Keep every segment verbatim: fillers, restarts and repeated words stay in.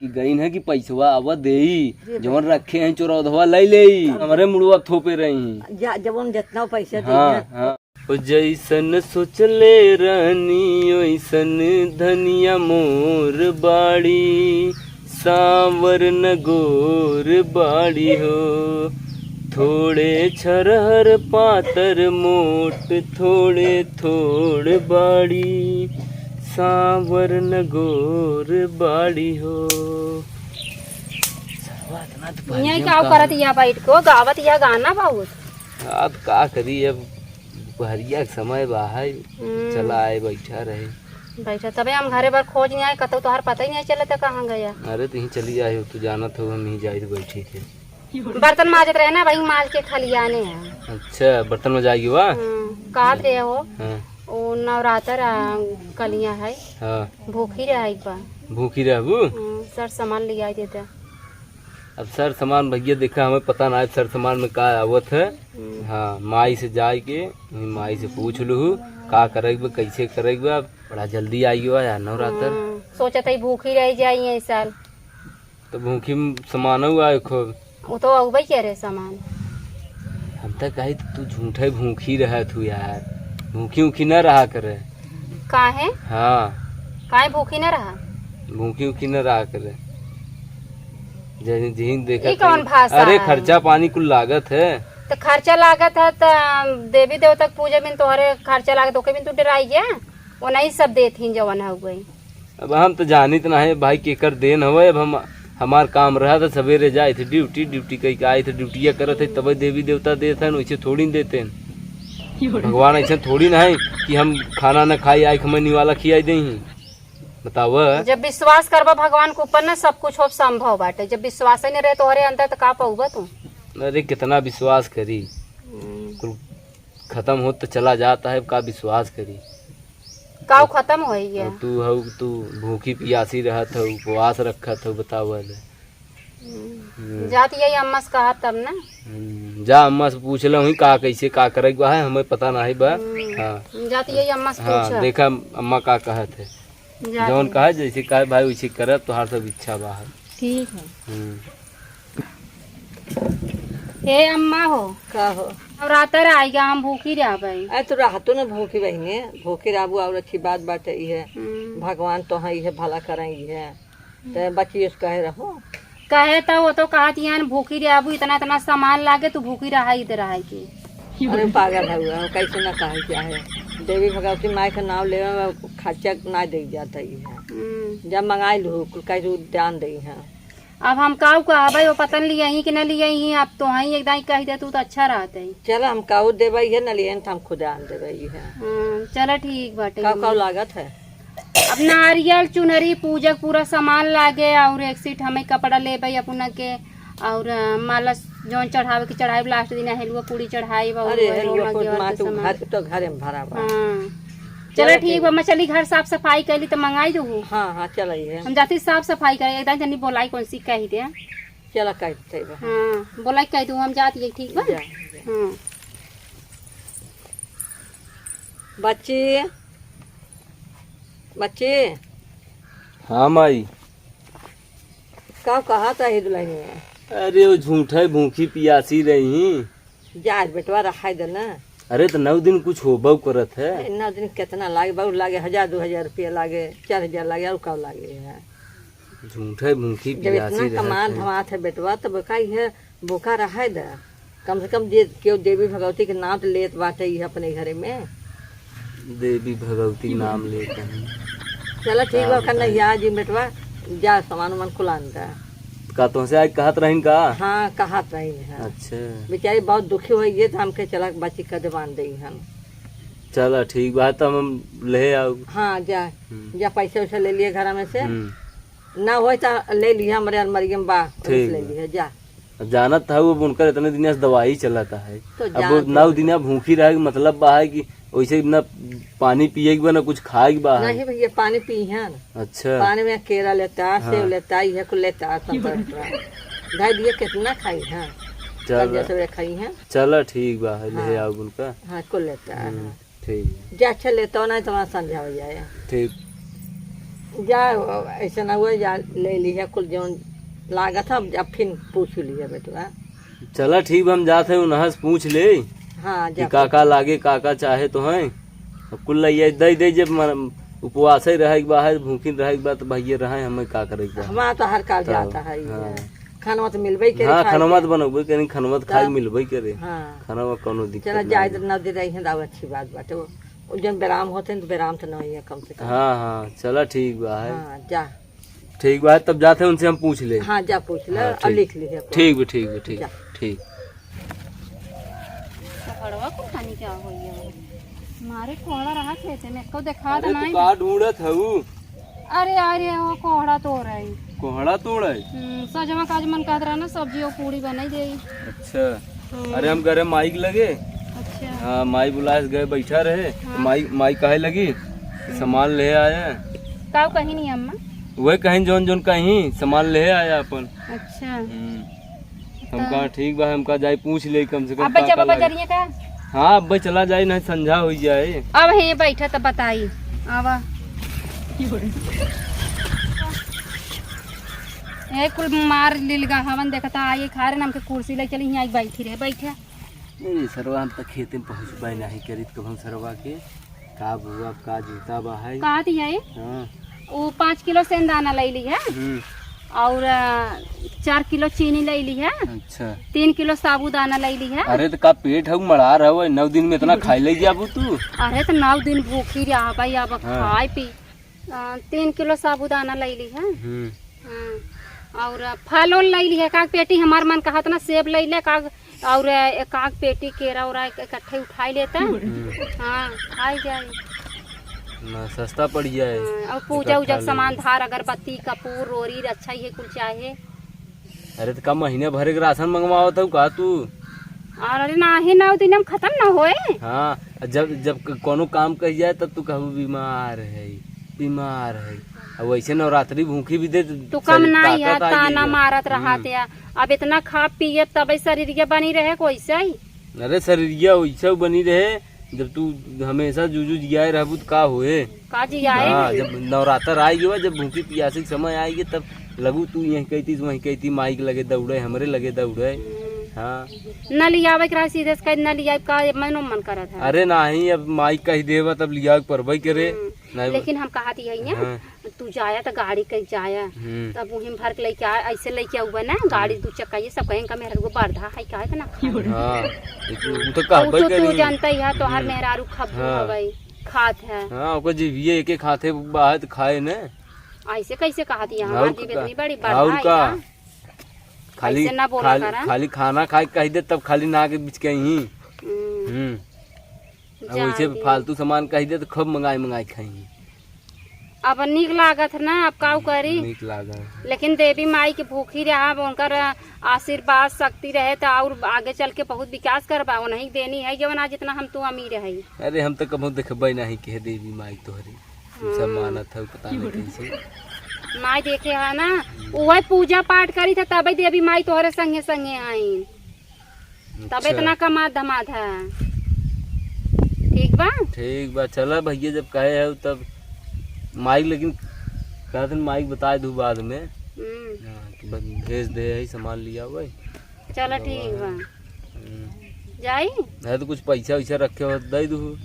कि गईन है कि पैसवा आवा देई, जवन रखे हैं चोरौधवा लई लेई, हमरे मुड़वा थोपे रही। जा, जवन जितना पैसा हाँ, देई। हाँ। ओ जैसन सोचले रहनी, ओइसन धनिया मोर बाड़ी, सांवर न गोर बाड़ी हो। थोड़े छरहर पातर मोट, थोड़े थोड़ बाड़ी, सांवर न गोर बाड़ी हो। सरवा इतना दुपहरिया यहीं में का का करत या बैठ को गावत या गाना बहुत। अब का करी, अब दुपहरिया के समय बा है, हम्म। चला आए, बैठा रहे। बैठा, तबे हम घरे भर खोज नहीं आए, कतौ तोहार पता ही नहीं चलत कहाँ गया। अरे, तू ही चली आए हो, तू जानत हो, हम ही जाए बैठी थे। बर्तन माजत रहे ना, वही माज के खलियाने हैं। अच्छा, बर्तन में जाएगी वा? हम्म, कहत रहे हो, हाँ। वो नवरात्र आ, कलिया है, हाँ। भूखी रहे एक बार। भूखी रहबू? हम्म, सर सामान ले आई देता। अब सर सामान भैया देखा, हमें पता ना है सर सामान में का आवत है। हम्म। हाँ, माई से जाए के, वही माई से पूछ लूहू, का करेक बा, कैसे करेक बा। बड़ा जल्दी आई हुआ यार नवरात्र। हम्म, सोचत है भूखी रह जाई ये साल। तो भूखी म-, सामान हुआ है खूब। वो तो अउबे करे सामान। हम तो कही तू झूठे भूखी रहा तू यार, भूखी उखी न रहा करे। काहे? हाँ। काहे भूखी न रहा? भूखी उखी न रहा करे। जही, जही देखत ई कौन है। भाषा अरे है? खर्चा पानी कुल लागत है। तो खर्चा लागत है तो देवी देवता के पूजा में तोहरे खर्चा लागत, ओके में तू डराई गया? वो नहीं सब देत ही जवन हो गई। अब हम तो जानित ना है भाई केकर देन हवे। अब हम, हमार काम रहा तो सवेरे जाए थे ड्यूटी, ड्यूटी कई के आए थे, ड्यूटिया करत है तबे देवी देवता देत हैं, वैसे थोड़ी न देते हैं। भगवान ऐसे थोड़ी ना है कि हम खाना ना खाई, आए हमें निवाला खियाई दे ही। बताव। जब विश्वास करबा भगवान के ऊपर ना सब कुछ हो संभव बाटे। जब विश्वास ही नहीं रहे तोहरे अंदर तो का पउबा तू? अरे कितना विश्वास करी, हम्म। कुल खत्म हो तो चला जाता है, का विश्वास करी? काउ खत्म होई है? और तू हऊ, तू भूखी पियासी रहत हऊ, उपवास रखत हऊ, बतावा ले। हम्म। हम्म। जात यही अम्मा से कहा तब ना। हम्म, जा अम्मा से पूछ ले हुई का कैसे का करे के बा है, हमें पता नहीं बा। हम्म। हाँ। जात यही अम्मा से हाँ, पूछा। देखा अम्मा का कहत है। जा जौन दे। कहा जैसे कहे भाई वैसे करब, तोहार सब इच्छा बा है। ठीक है। हम्म। हे अम्मा हो। का हो? नवरात्र आइगा, हम भूखी रहबै। अरे, तू रहतो न भूखी बहिने, भूखी रहबू और अच्छी बात बाटे इहे। हम्म। भगवान तोहा इहे भला करइहे। हम्म। ते बचिए से कहे रहो। कहे त वो तो कहत हियान भूखी रहबू, इतना, इतना सामान लागे, तू भूखी रहा, इधर रहा के। अरे पागल हउआ, कैसे ना कहे क्या है। देवी भगवती माई के नाम लेवे में खर्चा ना दे जाता ही है। हम्म। जब मंगाई लू, कुल कह दू, दान दे हैं। अब हम काऊ कहबै, वो पता न लियही कि न लियही, अब तोहई एक दाई कह दे तू तो अच्छा रहत है। चल, हम काऊ देबै है, न लियन त हम खुद आन देबै है। हम्म, चल ठीक बाटे। काऊ, काऊ लागत है? अब नारियल, चुनरी, पूजा के पूरा सामान लागे और एक सेट हमें कपड़ा लेबै अपना के और, अ, माला जौन चढ़ावे के चढ़ाई लास्ट दिन हेलुआ पूड़ी चढ़ाई बा, अरे, हेलुआ पूड़ी के माँ, तू सामान। घर, तो घरे में भरा बा। हाँ। चलो चलो ठीक ठीक बा, बा। मैं चली घर साफ सफाई कैली तो मंगाई दू। हाँ, हाँ, चल आई है। हम जाती साफ सफाई करे, एकदम जनी बोलाई कौन सी कही दे। चला कह देते बा। हाँ, बोलाई कह दू, हम जाती है, ठीक बा? जा, जा। हाँ। बच्ची, बच्ची। हाँ माई। का कहा था ये दुल्हनिया? अरे वो झूठे भूखी पियासी रही। जा बेटवा, रहाई दे ना। अरे, तो नौ दिन कुछ होबो करत है। अरे, नौ दिन कितना लागे? बहुत लागे, हजार, दो हजार रुपया लागे, चार हजार लागे, और का लागे है? झूठे भूखी जब पियासी इतना रहत कमात है। धमात है बेटवा, तब का इहे भूखा रहाई दे। कम से कम जे केहू देवी भगवती के नाम तो लेत बाटे इहे अपने घरे में। देवी भगवती नाम लेत हैं। चलो ठीक बा, का ओकर बताई? नैया जी बेटवा, जा सामान उमान कुल आन दा। का तोहसे आज कहत रहीन का? हाँ, कहत रहीन है। अच्छा। बेचारी बहुत दुखी होइ गई, तो हमके चला बच्ची का दीवान दे हम। चला ठीक बा, तो हम ले आऊ। हाँ, जा, हम्म। जा पैसा वैसा ले लिए घर में से। हम्म। ना होई तो ले लिया, हमरे अलमारी में बा, ठीक ले बा। लिया, जा। अब जानत हऊ, अब उनकर इतने दिन से दवाई चलत है। तो अब वो जानत नौ हऊ। दिना भूखी रहे के मतलब बा है कि वैसे ना पानी पिए के बा, ना कुछ खाए के बा है। नहीं भैया, पानी पी हैं। अच्छा। पानी में केरा लेता, हाँ। सेब लेता, ये कुल लेता, संतरा उतरा। ढाई दिए कितना खाई हैं? चल। संझा सवेरे खाई हैं। चल ठीक बा, ले हाँ। आओ उनका। हाँ, कुल लेता है, हम्म। हाँ। ठीक। जा, अच्छा, लेता हो, नहीं तो वहाँ संझा हो जाए। ठीक। जा, ऐसे ना हुआ, जा ले लिया कुल जौन लागत है, अब फिर पूछ लिया बेटवा। चला ठीक बा, हम जात है उनहा से पूछ ले हाँ, कि जा का पूछ। का लागे, का का चाहे तो है। अब कुल लइया दे दे, जब मन उपवास ही रहे के बा, है भूखी रहे के बा, तो भैया रहे, हमें का करे के बा। हमारा तो हर काल तो, जाता है, हाँ। खानवा तो मिलबे करे, हाँ, खाए खानवा के। तो बनबे करे, खानवा तो खाए तब, मिलबे करे। हाँ। खानवा कौनो दिक्कत चला, नहीं जाए है। तो ना दे रही है, दाव अच्छी बात बाटे। वो, वो जन बेराम होते हैं, तो बेराम तो नहीं है, कम से कम। हाँ, हाँ, चला, ठीक बा है। हाँ, जा। ठीक बा, तब जाते हैं, उनसे हम पूछ ले। हाँ, जा पूछ ले हाँ, और ठीक। लिख लीजिए। ठीक बा, ठीक बा, ठीक, जा। ठीक। पकड़वा कुल पानी क्या हो गया? मारे कोहड़ा रहा खेते में, को देखा अरे, तो तू नहीं। का ढूंढत हऊ? अरे, अरे, वो कोहड़ा तोड़ रही। कोहड़ा तोड़ है? हम्म, सजवा का आज मन कहत रहा ना, सब्जी और पूड़ी बनाई दे। अच्छा। हम्म। अरे, हम घरे माई के लगे। अच्छा। हाँ, माई बुलाए गए, बैठा रहे। हाँ। माई, माई कहे लगी, "सामान ले आया।" का कहीं नहीं अम्मा? वही कहीं जौन जौन कहीं, "सामान ले आया अपन।" अच्छा। हम्म। हम तो कहा, "ठीक बा, हमका जाई पूछ ले कम से कम अब का जब का लागे।" बजरिए का? हाँ, अब चला जाई, नहीं संझा हो जाए। अब हे बैठा तो बताई। आवा। ए कुल मार लीलगा हवन, देखता आई खारे नाम के कुर्सी ले चली, हियाँ आई बैठी रहे, बैठे। नहीं, सरवा, हम तो खेते में पहुँचबे नहीं करित कभन सरवा के। का बुआ, का जूता बा है? का दिया है? हाँ। वो पाँच किलो सेंदाना ले ली है। हम्म। और, अ, चार किलो चीनी ले ली है। अच्छा। तीन किलो साबूदाना ले ली है। अरे, तो का पेट है, मड़ा रहा है, नौ दिन में इतना खाई ले जाबू तू? अरे, तो नौ दिन भूखी रहा भाई, अब हाँ। खाए पी। अ, तीन किलो साबूदाना ले ली है। हम्म। हाँ। और फल उल ले ली है, काग पेटी हमार मन कहत ना सेब ले ले, काग और एक आध पेटी केरा ओरा एक-, इकट्ठे उठाई लेता। हम्म। हाँ, खाई जाए। ना, सस्ता पड़ जाए। हाँ, और पूजा उजा इकट्ठा ले। सामान धार, अगरबत्ती, कपूर, रोरी, रच्छा, ये कुल चाहे। अरे, तो का महीने भर के राशन मंगवावत हऊ का तू? अरे, नाही, नौ दिन में खत्म ना होए। हाँ, जब, जब क-, कोनो काम कही जाए, तब तू कहबू, "बीमार है, बीमार है।" अब वैसे नवरात्रि भूखी भी दे, तो कम शरीर नाही है, ताकत आ ताना गई है। मारत हम्म। रहत है। अब इतना खा पिए तबे शरीरिया बनी रहे कोई से ही। अरे शरीरिया वैसे बनी रहे, जब तू हमेशा जूजू जियाए रहबू त का होए? का जियाए? हाँ, जब नवरात्र आइ गवा, जब भूखी पियासी के समय आइ गए, तब लगू तू यहीं कहती, वहीं कहती, माई के लगे दौड़े, हमरे लगे दौड़े। हम्म। हाँ। न लियावे के रहा सीधे से कह, न लियावे का मनो मन करत है। अरे नाही, अब माई कह देवा तब लियावे के परबे करे। हम्म। नहीं लेकिन हम कहत यही ना, हाँ। तू जाया त गाड़ी कइ जाया, हम्म। तब वहीं भर के लेके आ, ऐसे लेके आउबा ना, गाड़ी हम्म। दू चक्का, ये सब कहें का मेहरारू को बर्धा है, काहे के ना खाए? हाँ, ये तू, तू तो अब कहबे तो तू करी। जानता ही है, तोहार हम्म। मेहरारू खब्बू हाँ। हवई, खात है। हाँ, ओकर जीभिए एक एक हाथे बाहर खाए ने। ऐसे कैसे कहत है? हमार और जीभ का? इतनी बड़ी और बर्धा है का? का? खाली, ऐसे ना बोला खाली, करा। खाली खाना खाए के कह दे, तब खाली ना के बीच के ही। हम्म। हम्म। अब वैसे जान दे। फालतू सामान कह दे तो खूब मंगाई मंगाई खाई। अब नीक लागत है ना, अब काऊ करी? नीक लागत। लेकिन देवी माई के भूखी रहा, अब उनकर आशीर्वाद शक्ति रहे तो और आगे चल के बहुत विकास करबा, उन्हीं देनी है जवन आज इतना हम तू अमीर है। अरे हम तो कबहूँ देखबे नहीं के देवी माई तोहरी, तू सब हम्म। मानत है पता नहीं कैसे। माई देखे है ना, वही पूजा पाठ करी था तबे देवी माई तोहरे संगे संगे आई। तब अच्छा। इतना कमात धमात है। ठीक बा? ठीक बा, चला भैया, जब कहे है तब माइक, लेकिन कहत हन माइक बताए दू बाद में। हम्म। हाँ, कि बस भेज दे है, सामान लिया हुआ है। चला ठीक बा। हम्म। जाई? है तो कुछ पैसा वैसा रखे हो, दे दू।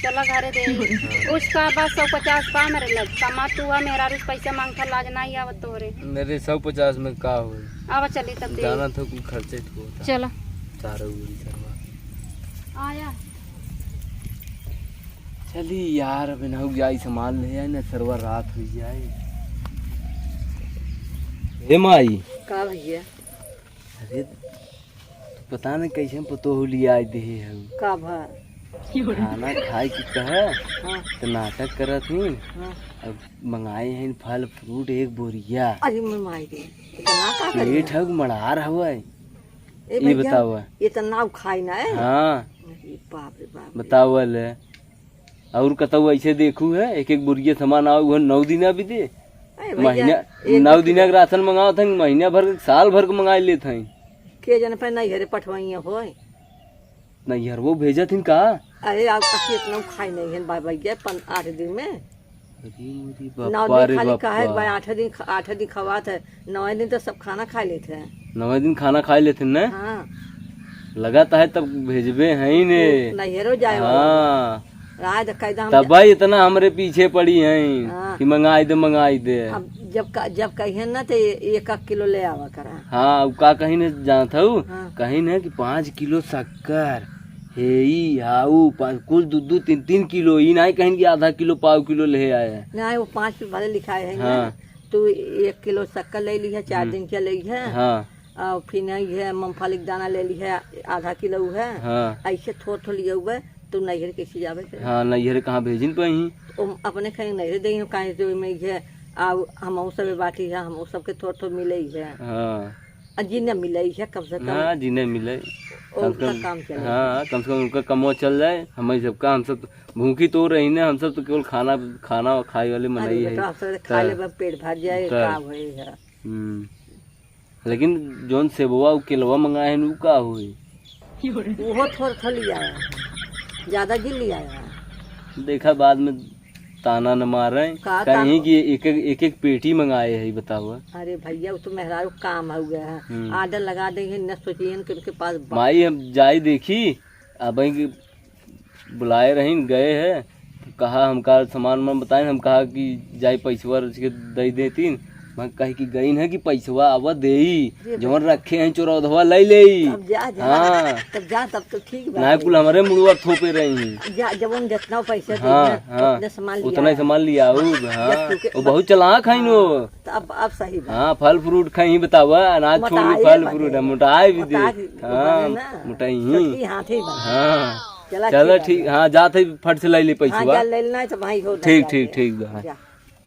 चला घरे दे। हाँ। उसका बाद सौ पचास पा मेरे लग, कमा तू है, मेहरारू से पैसा मांगता, लाज नहीं आवत तोहरे। मेरे सौ पचास में का होई? आवा चली तब दे। जाना तो कुल खर्चे तो होता। चला। सारा उड़ी सरवा। आया। चली यार, अब ना जाई सामान ले आए ना सरवा, रात हुई जाए। हे माई। का भैया? अरे, तू पता नहीं कैसे पतोह लिया दे हऊ। का भा? खाना खाए के कहा, हाँ। तो नाटक करत ही। हाँ। अब मंगाए हैं फल फ्रूट एक बोरिया। अरे मैं माई रे, इतना का करी? पेट है कि मड़ार हवा है? ए ये भैया, बतावा। ये तो नाव खाई ना है। हाँ। अरे बाप रे बाप रे। बतावा ले। और कतऊ ऐसे देखू है, एक एक बोरिया सामान आवे, वो नौ दिन अभी दे। अरे भैया, महीना, एक नौ दिन के राशन मंगावत हैं, महीना भर के, साल भर के मंगा लेत हैं। के जन पे नहीं घरे पठवाइए होए। नैहरवो भेजत हिन का? अरे, आप अखी इतना खाई नहीं है, बाबा गया पन-, आठ दिन में। अरे मोरी नौ बापा दिन रे खाली काहे बापा। भाई, आठे दिन ख-, आठे दिन खवात है, नौवे दिन तो सब खाना खा लेते हैं। नौवे दिन खाना खा लेते हैं ना? हाँ। लगा तो है तब भेजबे हैं ही ने। नैहरो जाए वाला हाँ। राज कैदा हम तब भाई इतना हमरे पीछे पड़ी हैं हाँ। कि मंगाई दे, मंगाई दे। अब जब क-, जब कहिए ना तो एक, एक किलो ले आवा करा। हाँ, अब का कहीं ने जानत हूँ? हाँ। कहीं ने कि पाँच किलो शक्कर, हेई, हाऊ, पाँच, कुल दू, दू, तीन, तीन किलो, ई नाहीं कहीं कि आधा किलो, पाव किलो ले आए। नाहीं, वो पाँच पे भले लिखाए है ना। हाँ। तू एक किलो शक्कर ले ली है, चार हम्म। दिन के ले है। हाँ। और फिर ये मूंगफली के दाना ले ली है, आधा किलो है। हाँ। ऐसे थोड़ थोड़ लिए हुए, तू नैहर कैसे जावे के? हाँ, नैहर कहाँ भेजिन पाई? ओ, अपने कहीं नैहर दे, काहे जो में ये, आ, हम सब बाटी है, हम सबके थोड़ थोड़ मिले ही है। हाँ। आ, जिन्हें मिले ही है, कम से कम। हाँ, जिन्हें मिले। ओ, कम से उनका कम, काम चले। हाँ, कम से कम उनका कमवा चल जाए। हम सबका, हम सब भूखी तो रही ने, हम सब तो केवल खाना, खाना खाए वाले अरे मनई है। बेटा, आप सब खा त-, लेबे, पेट भर जाए, त-, का होई है? हम्म। लेकिन जौन सेबवा उ केलवा मंगाए हैं, उ का होई? उहो थोड़ थोड़ लिया है, ज्यादा जिन लिया है। देखा, बाद में ताना न मारे, का कहीं ताना? कि एक, एक, एक, एक पेटी मंगाए है, बताओ। अरे भैया, वो तो मेहरारू काम हो गया है, हम्म। Order लगा देंगे, न सोचिए कि उनके पास बा- माई, हम जाई देखी, अब बुलाए रहीन, गए है, कहा हमका सामान वामान बताइन, हम कहा कि जाई पैसवा रच के दे देतीन। मैं कहे कि गईन है कि पैसवा आवा देई, ये जवन भाई। रखे हैं चोरौधवा लई लेई। तब जा, जा। हाँ। तब जा, तब तो ठीक बा। ना कुल हमरे मुड़वा थोपे रही। जा, जब उन जितना पैसा हाँ, देना, हाँ। उतने सामान लिया उतना ही है। सामान लिया आऊ, हाँ। जब तू के वो बहुत चलाक है नो। तो अब, अब सही बा। हाँ, फल फ्रूट खाई बतावा, अनाज छोड़ के मोटाई फल बने। फ्रूट है, मोटाई भी दे। मोटाई हाँ, बने ना। मोटाई ही। छोटकी हाथी बने। हाँ। चला चलो ठीक ठीक, बा। हाँ, जात है, फट से ले ले हाँ, पैसवा। जा ले लेना है तो भाई हो ठीक, जाके। ठीक, ठीक बा। जा।